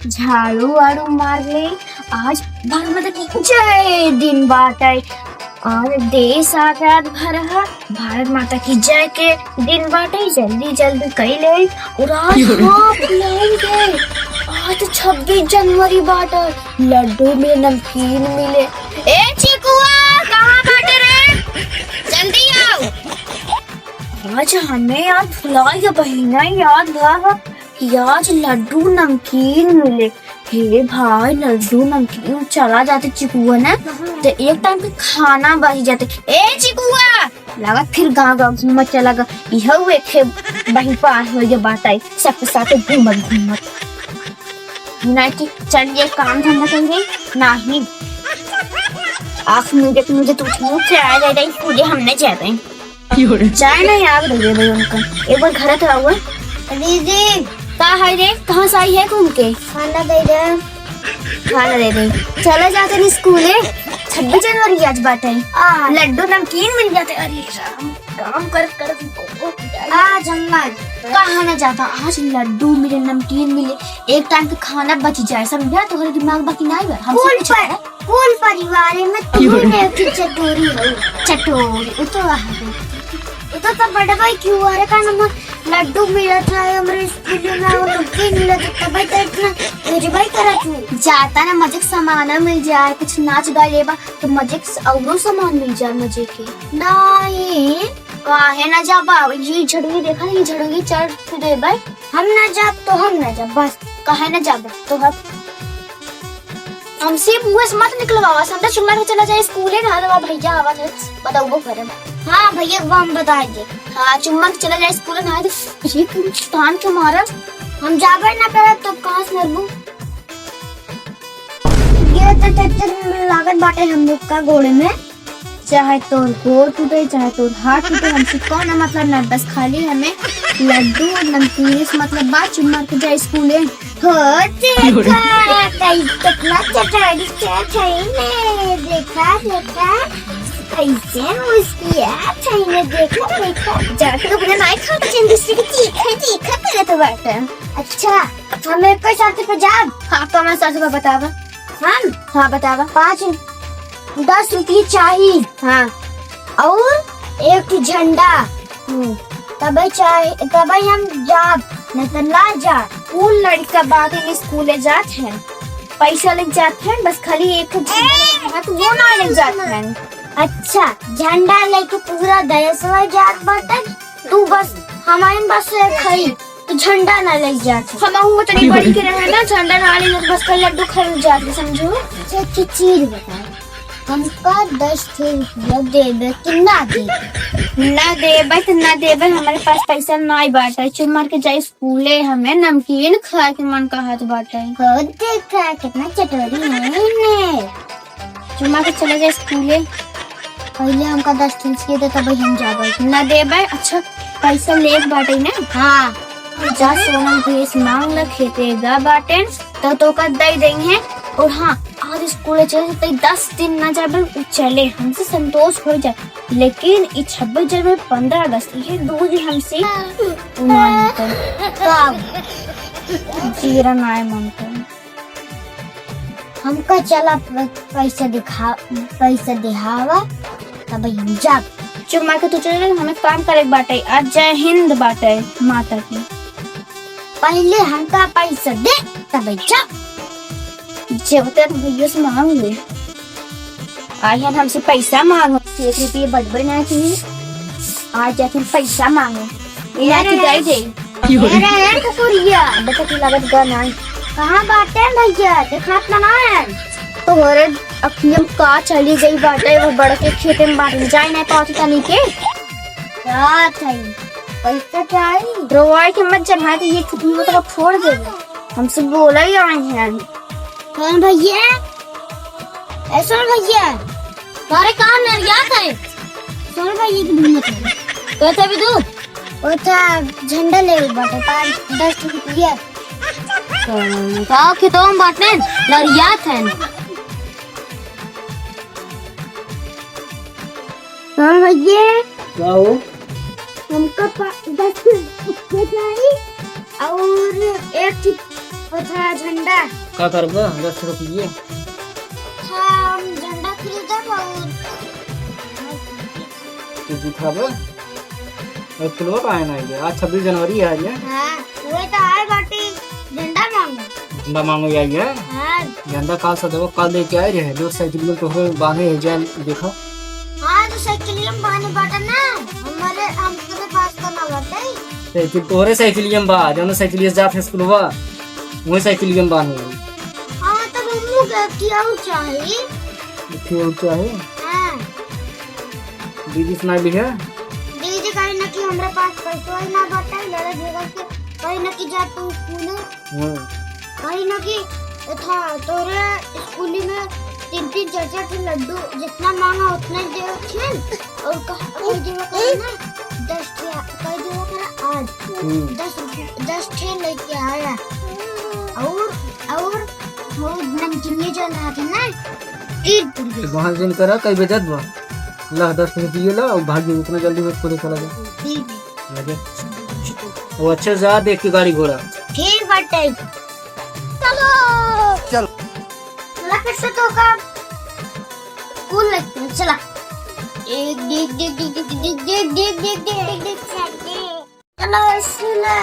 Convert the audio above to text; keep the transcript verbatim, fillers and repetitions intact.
झाड़ू वाड़ू मार ले। आज भारत माता की जय दिन बाटे। आज देश आजाद भा रहा, भारत माता की जय के दिन बाटे, जल्दी जल्दी कई ले। और आज क्यों रे? हाँ, भुलाएंगे, आज छब्बीस जनवरी बाटे, लड्डू में नमकीन मिले। ए चिकुआ, कहाँ बाटे रे? जल्दी आओ। आज हमें यार भुला गया बहिना, याद भा कि आज लड्डू नमकीन मिले। हे भाई, लड्डू नमकीन चला जाते चिकुआ ना, तो एक टाइम के खाना बच जाते। ए चिकुआ, लगा फिर गाँव गाँव घूमत चला गा। यह एक ठे बही पास हो गया बात आई, सबके साथ घूमत घूमत। नहीं कि चल ये काम धंधा करेंगे, नहीं। आँख मुझे, मुझे तो उठ से आ जाए, पूरे हमने जाते हैं। जाए ना याद रहे भाई उनका। एक बार घर तो आवा। दीदी। का है रे? कहाँ से आई है घूम के? खाना दे दे। खाना दे दे। चला जाते नहीं स्कूले। छब्बीस जनवरी आज बाटे। आ। लड्डू नमकीन मिल जाते। अरे राम, काम कर कर आज हम आज कहाँ ना जाता। आज लड्डू मिले, नमकीन मिले, एक टाइम के खाना बच जाए, समझा? तोहरे दिमाग बाकी नहीं बा। हमसे कुल कुछ पर है? कुल परिवार में तू ने की चटोरी हो। चटोरी, वो तो वहाँ पे। वो तो तब बड़ा भाई क्यों आ रहा, का नाम लड्डू मिला था, हमरे स्कूल में वो नमकीन मिला था, तब तो इतना भेजबाई करा तू। जाता ना मजे के सामान मिल जाए, कुछ नाच गा लेबा, तो मजे के स-, औरो सामान मिल जाए मजे के। नहीं। काहे ना जाबा? ये झड़ुई देखा ना, ये झड़ुई चढ़ देबे। हम ना जाब तो हम ना जाब, बस। काहे ना जाबे? तो हम हमसे मुँह से मत निकलवावा, समझा? चुम्मा के चला जाए स्कूले ना, तो भैया आवत है, बताऊबो करब। हाँ, भैया को हम बताए दे। हाँ, चुम्मा के चला जाए स्कूले ना, तो ये तान के मारा। हम जाबे ना करब, तो कहाँ से मरबू? ये तो चक्कर में लागत बाटे हम लोग का गोड़े में। चाहे तोर गोड़ टूटे, चाहे तोर हाथ टूटे, हमसे कौनो मतलब ना। बस खाली हमें लड्डू और नमकीन से मतलब बा। चुम्मा के जाए स्कूले। हो देखा, कई कितना चटोरी से छैने। देखा, देखा, कैसे मुस्किया छैने। देखा, देखा। जाके अपने माई खाते चंद दूसरे की चीखा, चीखा करत बाटे। अच्छा, हम एक साथ पे जाब? हाँ, तो हमारे साथ पे बतावा। हम? हाँ, बतावा। पाँच, दस रुपये चाही। हाँ। और एक ठो झंडा। हम्म। तबे चाही, तबे हम जाब, नहीं तो ना जाब। उ लड़का बात में स्कूले जात हैं, पैसा लेके जात हैं, बस खाली एक ठो झंडा लेके जात हैं, तो वो ना लेके जात हैं। अच्छा, झंडा लेके पूरा देश में जात बाटे, तू बस हमारे बस एक हई। तो झंडा ना ले जात है। हमहू तनी बढ़ के रहे ना, झंडा ना ले जात, बस कल लड्डू खाए जात है, समझो। अच्छा, एक चीज बताओ, हमका दस ठे रुपया देबे कि ना देबे? ना देबे तो ना देबे, हमारे पास पैसा नाई बाटे। चुप मार के जाई स्कूले, हमें नमकीन खाए के मन कहत बाटे। हो देखा, कितना चटोरी है ने। चुम्मा के चला जाए स्कूले। पहिले हमका दस ठे रुपया दे, तब हम जाबे। ना देबे? अच्छा, पैसा लेत बाटे ना? हाँ। जा सोना भेस मांग ल, खेते गा बाटेन, तो तोका दे देंगे। और हाँ, आज स्कूले चले, तो दस दिन ना जाबे, उ चले, हमसे संतोष हो जाए। लेकिन ई छब्बीस जनवरी, पन्द्रह अगस्त, ये दो दिन हमसे उ ना होता। तो जीरा ना है मन को। हमका चला प-, पैसा दिखा, पैसा दिहावा, तब हम जाब। चुप मार के तू चल, हमें काम करे के बाटे। आज जय हिंद बाटे माता की। पहिले हमका पैसा दे, तब जाब। जेवते तो भैया से मांग ले। आइहन हमसे पैसा मांगो, एक रुपये बचबे ना चाहिए। आज जाके पैसा मांगो। ये अरे, आज दे दे। अरे, ए कुकुरिया। बेटा की लागत गा ना। कहाँ बाटे भैया? देखात ना है। तोहरे अखियम का चली गई बाटे, वो बड़के खेते में बाटे, जाए नहीं पावत तनी के। क्या चाहिए? पैसा चाहिए? रोवाई के मत जब, हाँ तो ये चुटकी को तो फोड़ देबे। हमसे बोला ही आए हैं। कौन भैया? ए, सुन भैया, तोरे कहाँ नरियात है? सुन भैया की हिम्मत है। तो तभी तू? वो था झंडा ले बाटे, पाँच, दस रुपया। तो का खेतों में बाटने नरियात है। सुन भैया। का हो? हमका पा-, दस रुपया चाहिए और एक अच्छा, झंडा। का करबा दस रुपये? अच्छा, हम झंडा खरीदब और तू दिखाबा? स्कूलवा काहे ना आइए? आज छब्बीस जनवरी है ये। हाँ, वही तो आए बाटी, झंडा मांगो। झंडा मांगो आई है? हाँ। झंडा काल से देबो, काल लेके आए रहे। दो साइकिल में तोहरे बांधे है, जा देखा। हाँ, तो साइकिल में बांधे बाटा ना, हमारे, हम तेरे पास तो ना बाटे। साइकिल तोहरे साइकिल में बा, जौन साइकिल से जात है स्कूलवा, वही साइकिल में बांधे। हाँ, तो मम्मू के की और चाहिए? की और चाहिए? हाँ। दीदी सुना भी है? दीदी कही ना कि हमरा पास पैसो ही ना बाटे, लड़े झगड़ के कही ना कि जा तू स्कूल। हाँ। कही ना कि था तोरे स्कूल में तीन तीन चार चार ठे लड्डू, जितना मांगा उतना ही देवे थे। और कह, कह देवे करे ना, दस ठे, कह देवे करे आज। हम्म। दस रुपये, दस ठे लेके आया। और, और वो नमकीन जौन रहा था ना, तीन रुपये। तो वहाँ से इनका रहा, कई बजत बा। ला, दस रुपये ला, और भाग जाओ, इतना जल्दी मत पूरे चला जाए। ठीक है। लगे। वो अच्छे से आ, देख के गाड़ी घोड़ा। ठीक बाटे। चलो। चल। चला, फिर से तो का स्कूल लगते हैं, चला। एक, देख, देख, देख। चलो, सुना।